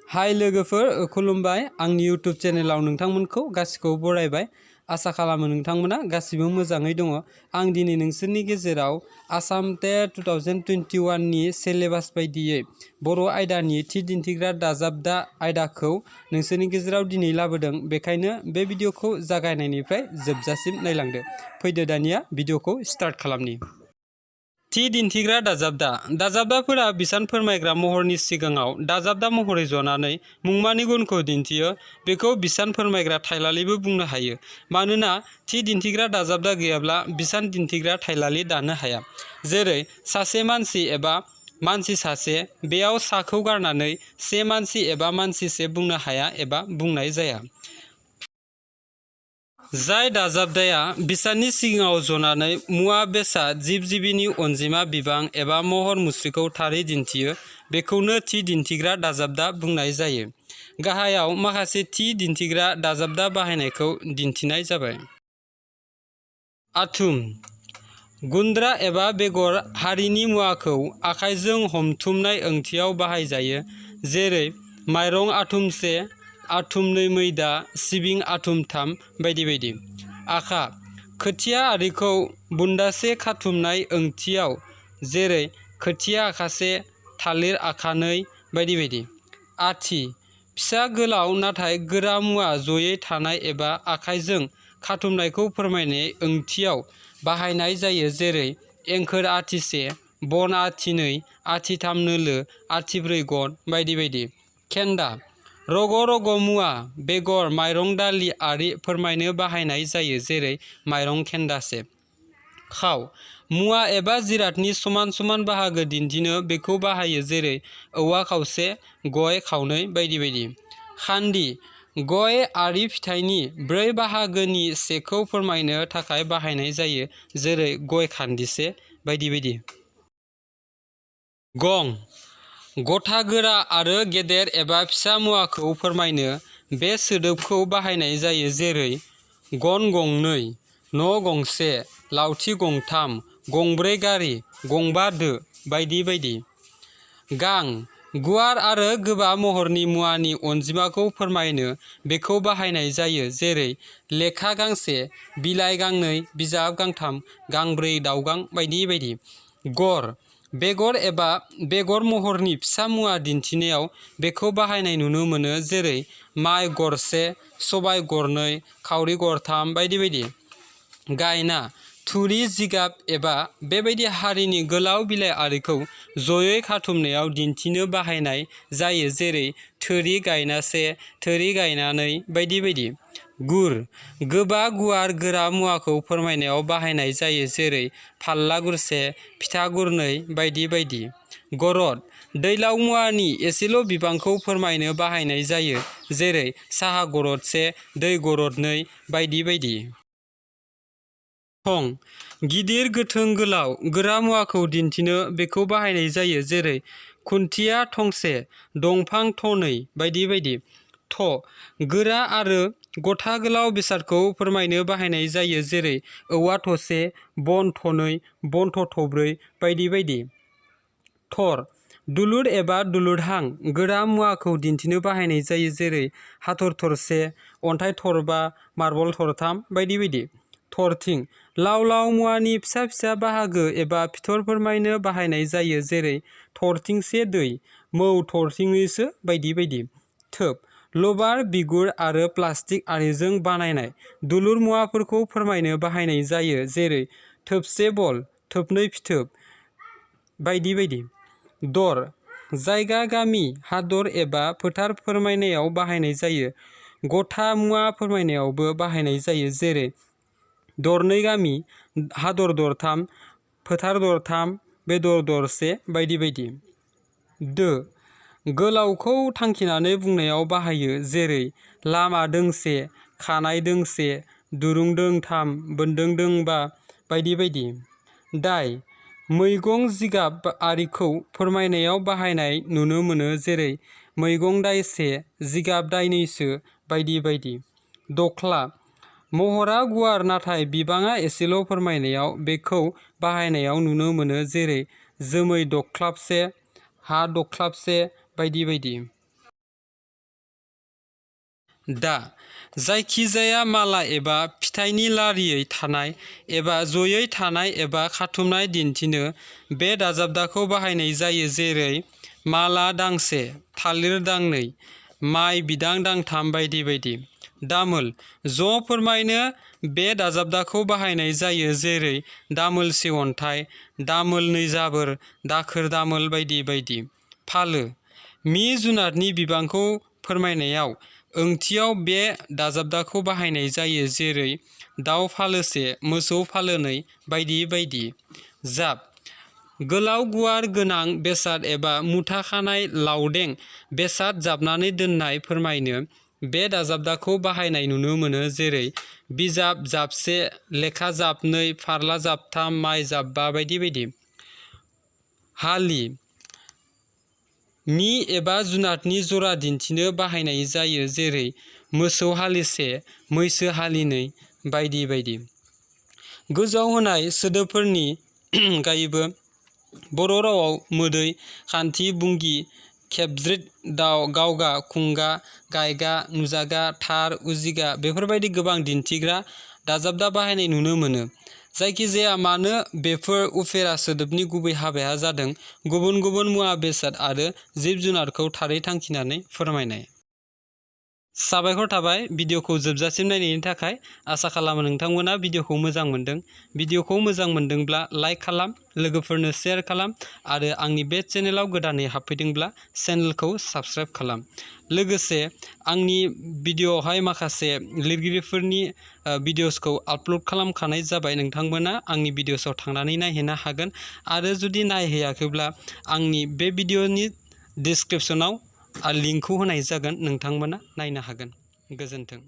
हाय लोगोफोर खुलुमबाय आंनि यूट्यूब चेनेलाव नोंथांमोनखौ गासिखौबो बरायबाय आसा खालामो नोंथांमोना गासिबो मोजाङै दङ आं दिनै नोंसोरनि गेजेराव आसाम टेट 2021 नि सिलेबास बायदियै बर' आयदानि थि दिन्थिग्रा दाजाबदा आयदाखौ नोंसोरनि गेजेराव दिनै लाबोदों बेखायनो बे भिडिअखौ जागायनायनिफ्राय जोबजासिम नायलांदो फैदो दानिया भिडिअखौ स्टार्ट खालामनि थि दिन्थिग्रा दाजाबदाफोरा बिसान फोरमायग्रा महरनि सिगाङाव दाजाबदा महरै जनानै मुंमानि गुनखौ दिन्थियो बेखौ बिसान फोरमायग्रा थाइलालिबो बुंनो हायो मानोना थि दिन्थिग्रा दाजाबदा गैयाब्ला बिसान दिन्थिग्रा थाइलालि दानो हाया जेरै सासे मानसि एबा मानसि सासे बेयाव साखौ गारनानै से मानसि एबा मानसिसे बुंनो हाया एबा बुंनाय जाया जाय दाजाबदाया बिसाननि सिगाङाव जनानै मुवा बेसाद जिब जिबिनि अनजिमा बिबां एबा महर मुस्रिखौ थारै दिन्थियो बेखौनो थि दिन्थिग्रा दाजाबदा बुंनाय जायो गाहायाव माखासे थि दिन्थिग्रा दाजाबदा बाहायनायखौ दिन्थिनाय जाबाय आथुम गुन्द्रा एबा बेगर हारिनि मुवाखौ आखाइजों हमथुमनाय ओंथियाव बाहायजायो जेरै माइरं आथुमसे आथुमनै मैदा सिबिं आथुमथाम बायदि बायदि आखा खोथिया आरिखौ बुन्दासे खाथुमनाय ओंथियाव जेरै खोथिया आखासे थालिर आखानै बायदि बायदि आथि फिसा गोलाव नाथाय गोरा मुवा जयै थानाय एबा आखाइजों खाथुमनायखौ फोरमायनाय ओंथियाव बाहायनाय जायो जेरै एंखोर आथिसे बन आथिनै आथिथाम नोलो आथिब्रै गन बायदि बायदि खेन्दा रग' रग' मुवा बेगर माइरं दालि आरि फोरमायनो बाहायनाय जायो जेरै माइरं खेन्दासे खाव मुवा एबा जिरादनि समान समान बाहागो दिन्थिनो बेखौ बाहायो जेरै औवा खावसे गय खावनै बायदि बायदि खान्दि गय आरि फिथाइनि ब्रै बाहागोनि सेखौ फोरमायनो थाखाय बाहायनाय जायो जेरै गय खान्दिसे बायदि बायदि गं गथा गोरा आरो गेदेर एबा फिसा मुवाखौ फोरमायनो बे सोदोबखौ बाहायनाय जायो जेरै गन गंनै न' गंसे लावथि गंथाम गंब्रै गारि गंबा दो बायदि बायदि गां गुवार आरो गोबा महरनि मुवानि अनजिमाखौ फोरमायनो बेखौ बाहायनाय जायो जेरै लेखा गांसे बिलाइ गांनै बिजाब गांथाम गांब्रै दावगां बायदि बायदि गर बेगर एबा बेगर महरनि फिसा मुवा दिन्थिनायाव बेखौ बाहायनाय नुनो मोनो जेरै माइ गरसे सबाय गरनै खावरि गरथाम बायदि बायदि गायना थुरि जिगाब एबा बेबायदि हारिनि गोलाव बिलाइ आरिखौ जयै खाथुमनायाव दिन्थिनो बाहायनाय जायो जेरै थोरि गायनासे थोरि गायनानै बायदि बायदि गुर गोबा गुवार गोरा मुवाखौ फोरमायनायाव बाहायनाय जायो जेरै फाल्ला गुरसे फिथा गुरनै बायदि बायदि गरद दैलाव मुवानि एसेल' बिबांखौ फोरमायनो बाहायनाय जायो जेरै साहा गरदसे दै गरदनै बायदि बायदि थं गिदिर गोथों गोलाव गोरा मुवाखौ दिन्थिनो बेखौ बाहायनाय जायो जेरै खुन्थिया थंसे दंफां थनै बायदि बायदि थ गोरा आरो गथा गोलाव बेसादखौ फोरमायनो बाहायनाय जायो जेरै औवा थसे बन थनै बन्थ थब्रै बायदि बायदि थर दुलुर एबा दुलुरहां गोरा मुवाखौ दिन्थिनो बाहायनाय जायो जेरै हाथर थरसे अन्थाइ थरबा मार्बल थरथाम बायदि बायदि थरथिं लाव लाव मुवानि फिसा फिसा बाहागो एबा फिथर फोरमायनो बाहायनाय जायो जेरै थरथिंसे दै मौ थरथिंनैसो बायदि बायदि थोब लबार बिगुर आरो प्लास्टिक आरिजों बानायनाय दुलुर मुवाफोरखौ फोरमायनो बाहायनाय जायो जेरै थोबसे बल थोबनै फिथोब बायदि बायदि दर जायगा गामि हादर एबा फोथार फोरमायनायाव बाहायनाय जायो गथा मुवा फोरमायनायावबो बाहायनाय जायो जेरै दरनै गामि हादर दरथाम फोथार दरथाम बेदर दरसे बायदि बायदि दो गोलावखौ थांखिनानै बुंनायाव बाहायो जेरै लामा दोंसे खानाय दोंसे दुरुं दोंथाम बोन्दों दोंबा बायदि बायदि दाय मैगं जिगाब आरिखौ फोरमायनायाव बाहायनाय नुनो मोनो जेरै मैगं दायसे जिगाब दायनैसो बायदि बायदि दख्ला महरा गुवार नाथाय बिबाङा एसेल' फोरमायनायाव बेखौ बाहायनायाव नुनो मोनो जेरै जोमै दख्लाबसे हा दख्लाबसे बायदि बायदि दा जायखिजाया माला एबा फिथाइनि लारियै थानाय एबा जयै थानाय एबा खाथुमनाय दिन्थिनो बे दाजाबदाखौ बाहायनाय जायो, जेरै माला दांसे, थालिर दांनै, माइ बिदां दांथाम बायदि बायदि। दामोल ज' फोरमायनो बे दाजाबदाखौ बाहायनाय जायो, जेरै दामोलसे अन्थाइ, दामोलनै जाबोर, दाखोर दामोल बायदि बायदि। फालो जुनारनि बिबांखौ फोरमायनायाव ओंथियाव बे दाजाबदाखौ बाहायनाय जायो, जेरै दाउ फालोसे, मोसौ फालोनै बायदि बायदि। जाब गोलाव गुवार गोनां बेसाद एबा मुथा खानाय लावदें बेसाद जाबनानै दोननाय फोरमायनो बे दाजाबदाखौ बाहायनाय नुनो मोनो, जेरै बिजाब जाबसे, लेखा जाबनै, फारला जाबथाम, माइ जाबबा बायदि बायदि। हालि एबा जुनारनि जरा दिन्थिनो बाहायनाय जायो, जेरै मोसौ हालिसे, मैसो हालिनै बायदि बायदि। गोजौआव होनाय सोदोबफोरनि अनगायैबो बर' रावाव मोदै, खान्थि, बुंगि, खेबज्रिद, गावगा, खुंगा, गायगा, नुजागा, थार, उजिगा बेफोरबायदि गोबां दिन्थिग्रा दाजाबदा बाहायनाय नुनो मोनो। जायखिजाया मानो बेफोर उफेरा सोदोबनि गुबै हाबाया जादों गुबुन गुबुन मुवा बेसाद आरो जिब जुनारखौ थारै थांखिनानै फोरमायनाय। साबायखर थाबाय भिडिअखौ जोबजासिम नायनायनि थाखाय। आसा खालामो नोंथांमोना भिडिअखौ मोजां मोनदों। भिडिअखौ मोजां मोनदोंब्ला लाइक खालाम, लोगोफोरनो शेयार खालाम आरो आंनि बे चेनेलाव गोदानै हाबफैदोंब्ला चेनेलखौ साबस्क्राइब खालाम। लोगोसे आंनि भिडिअआवहाय माखासे लिरगिरिफोरनि भिडिअसखौ आपल'ड खालामखानाय जाबाय। नोंथांमोना आंनि भिडिअसआव थांनानै नायहैनो हागोन आरो जुदि नायहैयाखैब्ला आंनि बे भिडिअनि डिसक्रिपसनाव लिंकखौ होनाय जागोन, नोंथांमोना नायनो हागोन। गोजोन्थों।